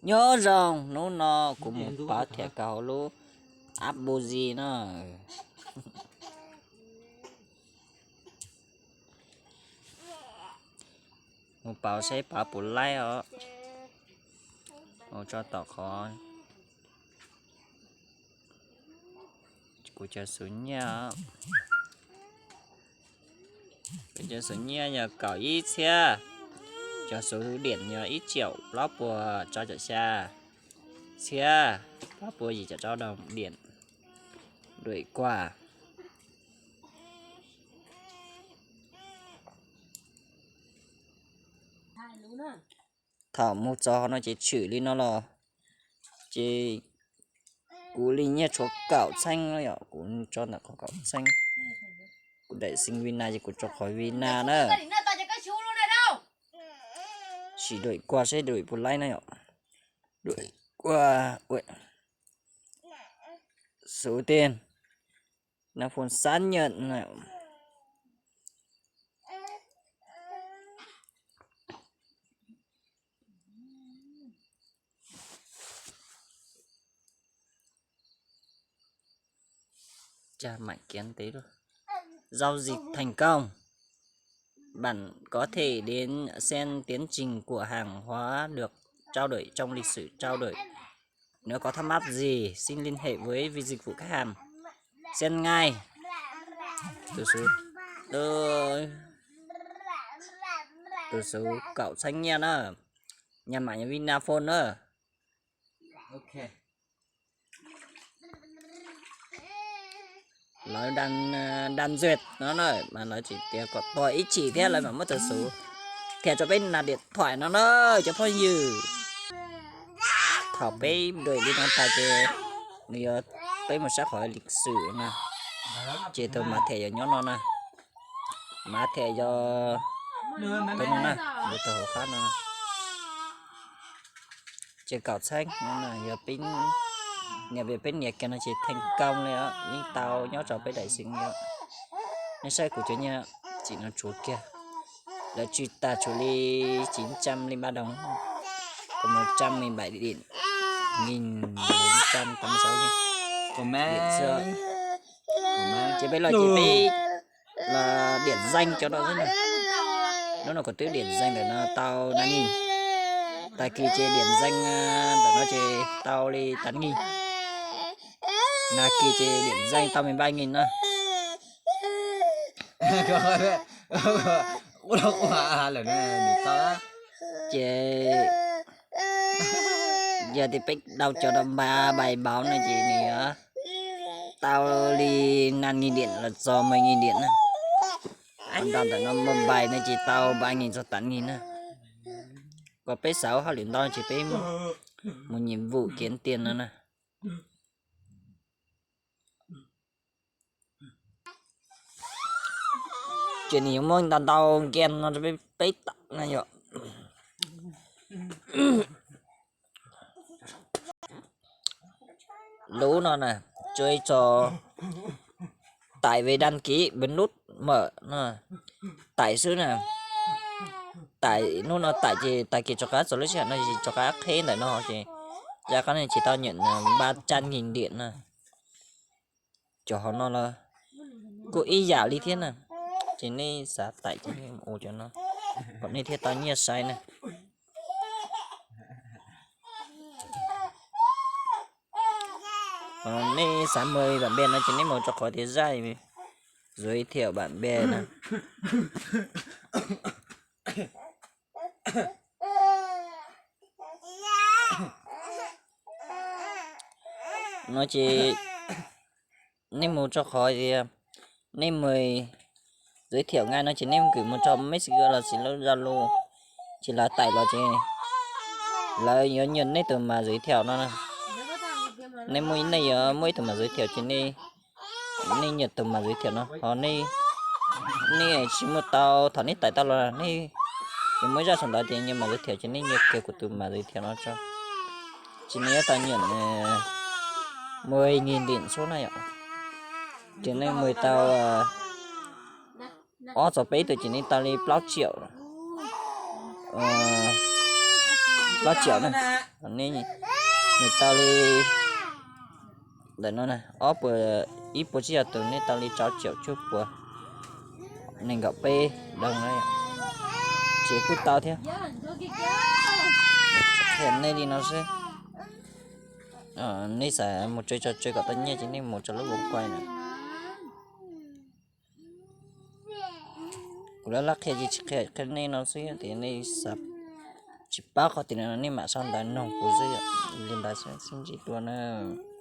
Nyob zoo, hnub no kuv mus pauv thiam kaus hauv lub app Buzi no. Mus pauv seb pauv puas laib os. Mus tso tom qhov kuv cov xuv nyiaj. Kuv cov xuv nyiaj yog kaum ib txhiab, cov xuv diam yog ib triệu plaub puas rau caum xya txhiab plaub puas yim caum rau đồng điểm. Đuổi quà. Thaum mus txog qhov no ces tshwm li no los, ces kuv li nyiaj tshuav kaum txheeb no yom, kuv tso ntawm qhov kaum txheeb. Kuv daim xim Vina ces kuv tso qhov Vina na. Sim đuổi quà seb đuổi puas laib na yom. Đuổi quà. Số tiền. Nó phone xác nhận. Giao dịch thành công. Bạn có thể đến xem tiến trình của hàng hóa được trao đổi trong lịch sử trao đổi. Nếu có thắc mắc gì, xin liên hệ với Vi Dịch vụ Khách hàng. Xem ngay. Tus xuv, tus xuv kaum txheeb nyiaj na. Nhà mạng Vinaphone na. Lawv đang, đang duyệt no na, mas lawv tseem tias kom tua ib chim thiab lawv mam muab tus xuv thiaj rau peb nab điện thoại no na, cov phooj ywg. Thaum peb đuổi li no tas ces nws yuav, peb mus saib qhov lịch sử na, ces tus mã thẻ yuav nyob no na. Mã thẻ yog tus no na, tus hauv qab no. Ces kaum txheeb no yog peb nias, peb nias kiag no ces thành công li, yeej tau nyob rau peb daim xim li. Nej saib kuv cov nyiaj txim no tshuav kiag, lawv tswj tag tshuav li chín trăm linh ba đồng, còn một trăm mười bảy điểm, nghìn bốn trăm tám mươi sáu điểm xwb. Ces peb los ces peb los điện danh cov no xwb na. Hnub no kuv twb điện danh ntawm no tau năm nghìn. Tag kis ces điện danh ntawm no ces tau li tám nghìn. Nag kis ces điện danh tau mười ba nghìn na. Ces yog tias peb đọc cov đó bài báo no ces nws tau li năm nghìn điểm los txog mười nghìn điểm na. Ntawm no mobile no ces tau ba nghìn txog tám nghìn na. Kom peb xav hauj lwm ntau ces peb mus nhiệm vụ kiếm tiền no na. Ces nws yuav muab ntau ntau game no rau peb tawm na yom. Lub no na, tsuas ib tso tải về đăng ký bấm nút mở no, tải xwb na. Tải, hnub no tải ces tag kis rov qab txog lub sij hawm no ces rov qab qheb ntawm no ces, rov qab no ces tau nhận ba trăm nghìn điện na. Cov hauv no los kuj ib yam li thiab na. Ces nej xav tải ces nej mus ua cov no kom nej thiaj tau nyiaj sai na. Nej xav mời bạn bè no ces nej mus rau qhov tias zaj giới thiệu bạn bè na. No ces nej mus rau qhov tias nej mời giới thiệu ngay no ces nej kws mus rau Messenger los sis lub Zalo, ces lawv tải los ces lawv yuav nhận nej tus mã giới thiệu no. Nej muaj, nej yuav muaj ib tug mã giới thiệu ces nej, nej nhận tus mã giới thiệu no ho nej, nej tsis muaj tau, thaum nej tải tau los nej yuav muaj zaj sau ntawv tias nhận mã giới thiệu ces nej nias kiag kuv tus mã giới thiệu no tso. Ces nej yuav tau nhận mười nghìn điện xwb na yom. Ces nej mời tau ob txog peb tug ces nej tau li plaub triệu. Plaub caum na, nej, nws tau li ntawm no na, ob puas, ib puas tsib caug tus nej tau li rau caum cuaj puas nees nkaum peb doog na. Ces kuj tau thiab. Qhia nej li no xwb, nej xav mus tsw tso tsw kom tau nyiaj ces nej mus rau lub voo quai na. Kuv lab lab qhia ces tsis qhia, qhia nej no xwb tias nej xav tsis paub qhov twg no nej mam sau ntawv nug kuv xwb, li ntawd xwb, sib ntsib dua na.